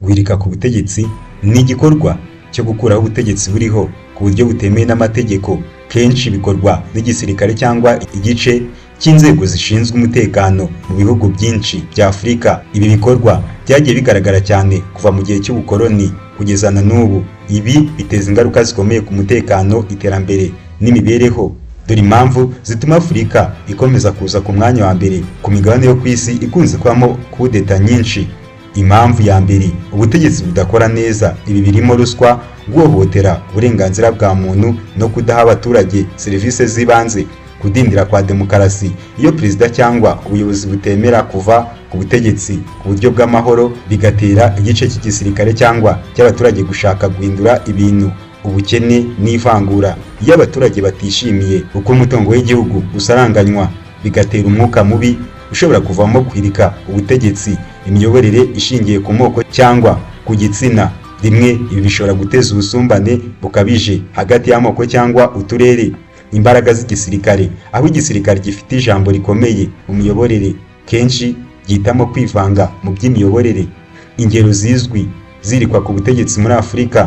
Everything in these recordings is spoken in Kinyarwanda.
Guhirika ku butegetsi ni igikorwa cyo gukuraho ubutegetsi buriho ku buryo butemewe n'amategeko. Kenshi bikorwa n'igisirikare cyangwa igice cy'inzego zishinzwe umutekano mu bihugu byinshi bya Afurika. Ibi bikorwa byagiye bigaragara cyane kuva mu gihe cy'ubukoloni kugeza na n'ubu. Ibi biteza ingaruka zikomeye ku mutekano, iterambere n'imibereho. Dore impamvu zituma Afurika ikomeza kuza ku mwanya wa mbere ku migabane yo ku isi ikunze kubamo kudeta nyinshi. Impamvu ya mbere: ubutegetsi budakora neza. Ibi birimo ruswa, guhohotera uburenganzira bwa muntu no kudaha abaturage serivisi z'ibanze. Kudindira kwa demokarasi: iyo perezida cyangwa ubuyobozi butemera kuva ku butegetsi ku buryo bw'amahoro, bigatera igice cy'igisirikare cyangwa cy'abaturage gushaka guhindura ibintu. Ubukene n'ivangura: iyo abaturage batishimiye uko umutungo w'igihugu usaranganywa, bigatera umwuka mubi ushobora kuvamo guhirika ubutegetsi. Imiyoborere ishingiye ku moko cyangwa ku gitsina: rimwe ibi bishobora guteza ubusumbane bukabije hagati y'amoko cyangwa uturere. Imbaraga z'igisirikare: aho igisirikare gifite ijambo rikomeye mu miyoborere, kenshi gihitamo kwivanga mu by'imiyoborere. Ingero zizwi zirikwa ku butegetsi muri Afurika: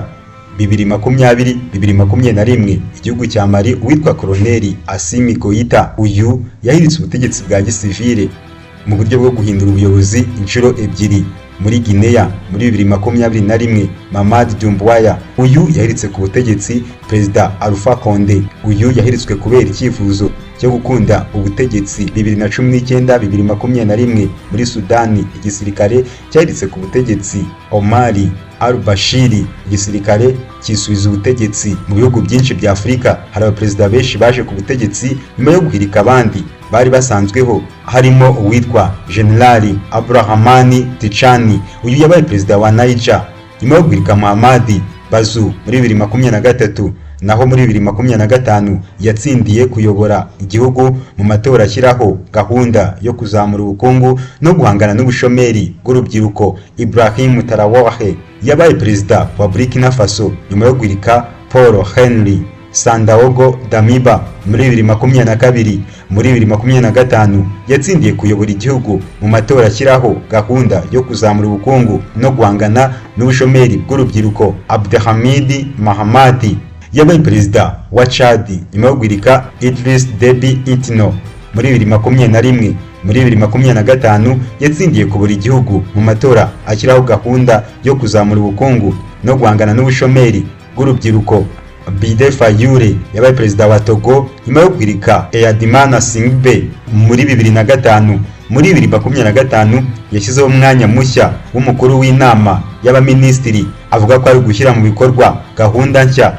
2020, 2021, igihugu cya Mali, uwitwa Koloneli Assimi Goïta. Uyu yahiritse ubutegetsi bwa gisivile mu buryo bwo guhindura ubuyobozi inshuro ebyiri. Muri Guinea, muri 2021, Mamadi Doumbouya, uyu yahiritse ku butegetsi Perezida Alpha Condé. Uyu yahiritswe kubera icyifuzo cyo gukunda ubutegetsi. 2019, 2021, muri Sudani, igisirikare cyahiritse ku butegetsi Omar al-Bashir, igisirikare cyisubiza ubutegetsi. Mu bihugu byinshi bya Afurika hari abaperezida benshi baje ku butegetsi nyuma yo guhirika abandi bari basanzweho, harimo uwitwa General Abdourahamane Tiani. Uyu yabaye perezida wa Niger nyuma yo guhirika Mohamed Bazoum muri 2023. Naho muri 2025 yatsindiye kuyobora igihugu mu matora ashyiraho gahunda yo kuzamura ubukungu no guhangana n'ubushomeri bw'urubyiruko. Ibrahim Traoré yabaye perezida wa Burkina Faso nyuma yo guhirika Paul Henri Sandaogo Damiba muri 2022. Muri 2025 yatsindiye kuyobora igihugu mu matora ashyiraho gahunda yo kuzamura ubukungu no guhangana n'ubushomeri bw'urubyiruko. Abdelhamid Mahamat yabaye perezida wa Chad nyuma yo guhirika Idriss Deby Itno muri 2021. Muri 2025 yatsindiye kuyobora igihugu mu matora ashyiraho gahunda yo kuzamura ubukungu no guhangana n'ubushomeri bw'urubyiruko. Bide Faure yabaye perezida wa Togo nyuma yo guhirika Eyadema Gnassingbé muri 2005. Muri 2025 yashyizeho umwanya mushya w'umukuru w'inama y'abaminisitiri, avuga ko ari gushyira mu bikorwa gahunda nshya.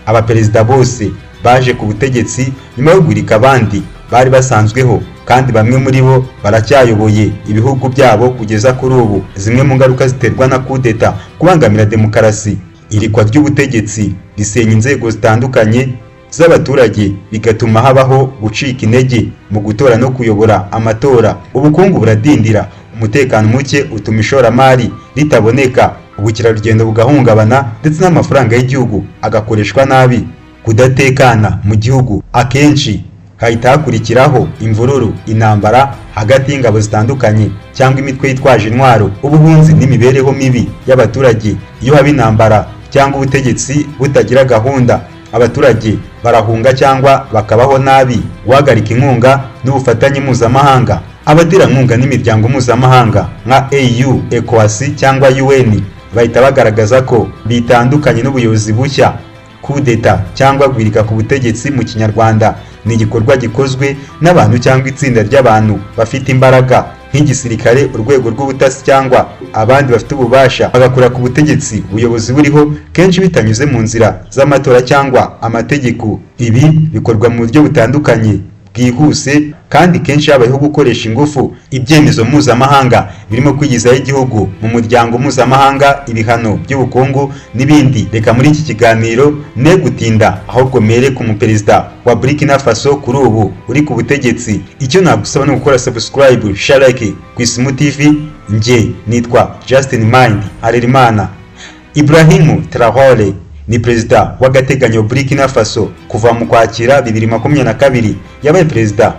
Abaperezida bose baje ku butegetsi nyuma yo guhirika abandi bari basanzweho, kandi bamwe muri bo baracyayoboye ibihugu byabo kugeza kuri ubu. Zimwe mu ngaruka ziterwa na kudeta: kubangamira demokarasi. Irikwa ry'ubutegetsi risenya inzego zitandukanye z'abaturage, bigatuma habaho gucika intege mu gutora no kuyobora amatora. Ubukungu buradindira. Umutekano muke utuma ishoramari ritaboneka, ubukerarugendo bugahungabana, ndetse n'amafaranga y'igihugu agakoreshwa nabi. Kudatekana mu gihugu akenshi hahita hakurikiraho imvururu, intambara hagati y'ingabo zitandukanye cyangwa imitwe yitwaje intwaro, ubuhunzi n'imibereho mibi y'abaturage. Iyo haba intambara cyangwa ubutegetsi butagira gahunda, abaturage barahunga cyangwa bakabaho nabi. Guhagarika inkunga n'ubufatanye mpuzamahanga: abaterankunga n'imiryango mpuzamahanga nka AU, ECOWAS cyangwa UN bahita bagaragaza ko bitandukanye n'ubuyobozi bushya. Kudeta cyangwa guhirika ku butegetsi mu Kinyarwanda ni igikorwa gikozwe n'abantu cyangwa itsinda ry'abantu bafite imbaraga, nk'igisirikare, urwego rw'ubutasi cyangwa abandi bafite ububasha, bagakura ku butegetsi ubuyobozi buriho, kenshi bitanyuze mu nzira z'amatora cyangwa amategeko. Ibi bikorwa mu buryo butandukanye, bwihuse, kandi kenshi habayeho gukoresha ingufu. Ibyemezo mpuzamahanga birimo kwigizaho igihugu mu muryango mpuzamahanga, ibihano by'ubukungu n'ibindi. Reka muri iki kiganiro ne gutinda, ahubwo mere ku muperezida wa Burkina Faso kuri ubu uri ku butegetsi. Icyo nagusaba ni gukora subscribe, share, like ku Isimu TV. Njye nitwa Justin Mind Harerimana. Ibrahim Traore ni perezida w'agateganyo wa Burkina Faso kuva mu Kwakira 2022. Yabaye perezida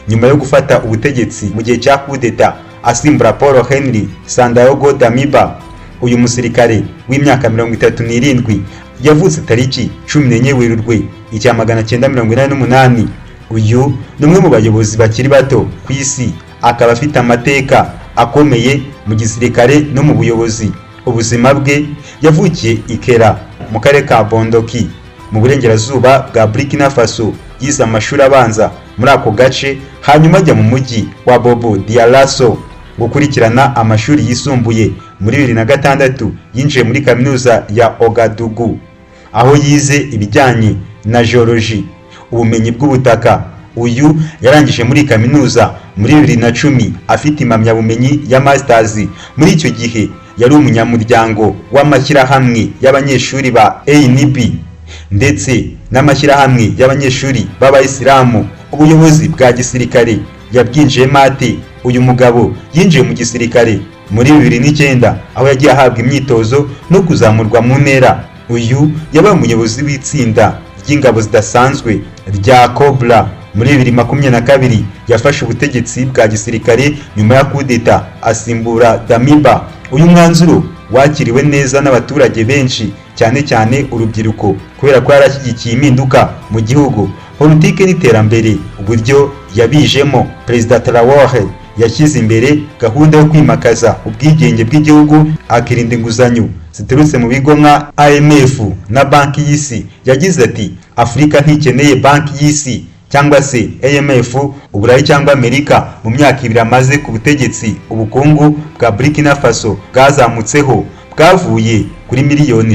nyuma yo gufata ubutegetsi mu gihe cya kudeta, asimbura Paul Henri Sandaogo Damiba. Uyu musirikare w'imyaka 37 yavutse tariki 14 Werurwe 1988. Uyu ni umwe mu bayobozi bakiri bato ku isi, akaba afite amateka akomeye mu gisirikare no mu buyobozi. Ubuzima bwe: yavukiye i Kera mu karere ka Bondoki mu burengerazuba bwa Burkina Faso. Yize amashuri abanza muri ako gace, hanyuma ajya mu mujyi wa Bobo Dioulasso gukurikirana amashuri yisumbuye. Muri 2006 yinjiye muri kaminuza ya Ouagadougou, aho yize ibijyanye na geology, ubumenyi bw'ubutaka. Uyu yarangije muri kaminuza muri 2010 afite impamyabumenyi ya masters. Muri icyo gihe yari umunyamuryango w'amashyirahamwe y'abanyeshuri ba ANB ndetse n'amashyirahamwe y'abanyeshuri b'abayisilamu. Ubuyobozi bwa gisirikare yabwinjiyemo ate? Uyu mugabo yinjiye mu gisirikare muri 2009, aho yagiye ahabwa imyitozo no kuzamurwa mu ntera. Uyu yabaye umuyobozi w'itsinda ry'ingabo zidasanzwe rya Cobra. Muri 2022 yafashe ubutegetsi bwa gisirikare nyuma ya kudeta, asimbura Damiba. Uyu mwanzuro wakiriwe neza n'abaturage benshi, cyane cyane urubyiruko, kubera ko yarashyigikiye impinduka mu gihugu. Politike n'iterambere, uburyo yabijemo: Perezida Traore yashyize imbere gahunda yo kwimakaza ubwigenge bw'igihugu, akirinda inguzanyo ziturutse mu bigo nka IMF na Banki y'Isi. Yagize ati: "Afurika ntikeneye Banki y'Isi cyangwa se IMF, Uburayi cyangwa Amerika." Mu myaka 2 amaze ku butegetsi, ubukungu bwa Burkina Faso bwazamutseho, bwavuye kuri miliyoni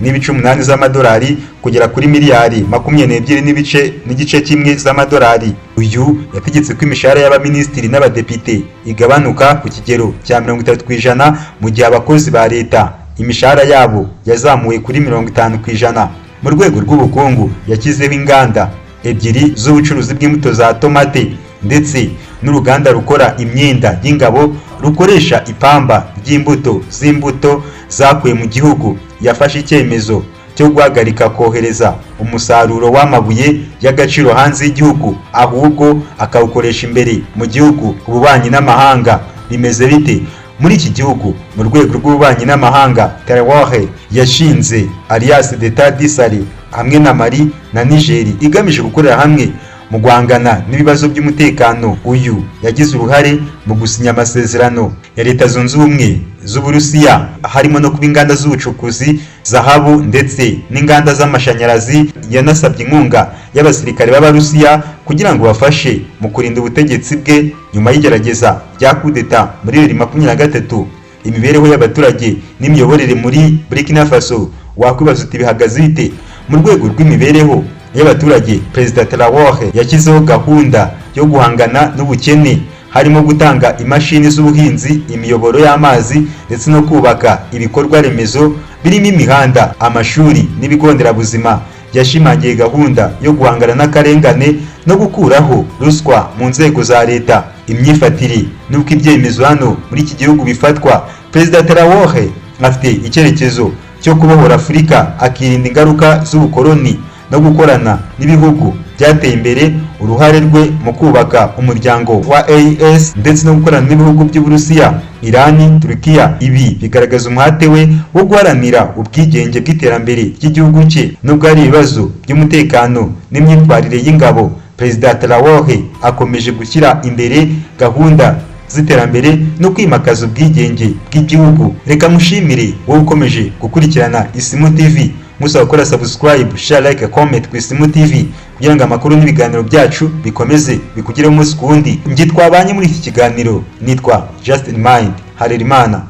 18.8 z'amadolari kugera kuri miliyari 22 n'ibice n'igice kimwe z'amadolari. Uyu yategetse ko imishahara y'abaminisitiri n'abadepite igabanuka ku kigero cya 30%, mu gihe abakozi ba leta imishahara yabo yazamuwe kuri 50%. Mu rwego rw'ubukungu, yashyizeho inganda ebyiri z'ubucuruzi bw'imbuto za tomate ndetse n'uruganda rukora imyenda y'ingabo rukoresha ipamba ry'imbuto z'imbuto zakuwe mu gihugu. Yafashe icyemezo cyo guhagarika kohereza umusaruro w'amabuye y'agaciro hanze y'igihugu, ahubwo akawukoresha imbere mu gihugu. Ububanyi n'amahanga bimeze bite muri iki gihugu? Mu rwego rw'ububanyi n'amahanga, Traore yashinze Alliance d'État du Sahel hamwe na Mali na Niger, igamije gukorera hamwe mu guhangana n'ibibazo by'umutekano. Uyu yagize uruhare mu gusinya amasezerano ya Leta Zunze Ubumwe z'Uburusiya, harimo no kuba inganda z'ubucukuzi zahabu ndetse n'inganda z'amashanyarazi. Yanasabye inkunga y'abasirikare b'Abarusiya kugira ngo bafashe mu kurinda ubutegetsi bwe nyuma y'igerageza rya kudeta muri 2023. Imibereho y'abaturage n'imiyoborere muri Burkina Faso, wakwibaza uti bihagaze bite? Mu rwego rw'imibereho y'abaturage, Perezida Traore yashyizeho gahunda yo guhangana n'ubukene, harimo gutanga imashini z'ubuhinzi, imiyoboro y'amazi ndetse no kubaka ibikorwa remezo birimo imihanda, amashuri n'ibigo nderabuzima. Yashimangiye gahunda yo guhangana n'akarengane no gukuraho ruswa mu nzego za leta. Imyifatire n'uko ibyemezo hano muri iki gihugu bifatwa: Perezida Traore afite icyerekezo cyo kubohora Afurika, akirinda ingaruka z'ubukoloni no gukorana n'ibihugu byateye imbere. Uruhare rwe mu kubaka umuryango wa AES ndetse no gukorana n'ibihugu by'Uburusiya, Irani, Turukiya, ibi bigaragaza umuhate we wo guharanira ubwigenge bw'iterambere ry'igihugu cye. Nubwo hari ibibazo by'umutekano n'imyitwarire y'ingabo, Perezida Traore akomeje gushyira imbere gahunda z'iterambere no kwimakaza ubwigenge bw'igihugu. Reka mushimire wowe ukomeje gukurikirana Isimu TV, musaba gukora subscribe, share, like, comment ku Isimu TV kugira ngo amakuru n'ibiganiro byacu bikomeze bikugereho umunsi ku wundi. Njye twabanye muri iki kiganiro nitwa Justin Mind Harerimana.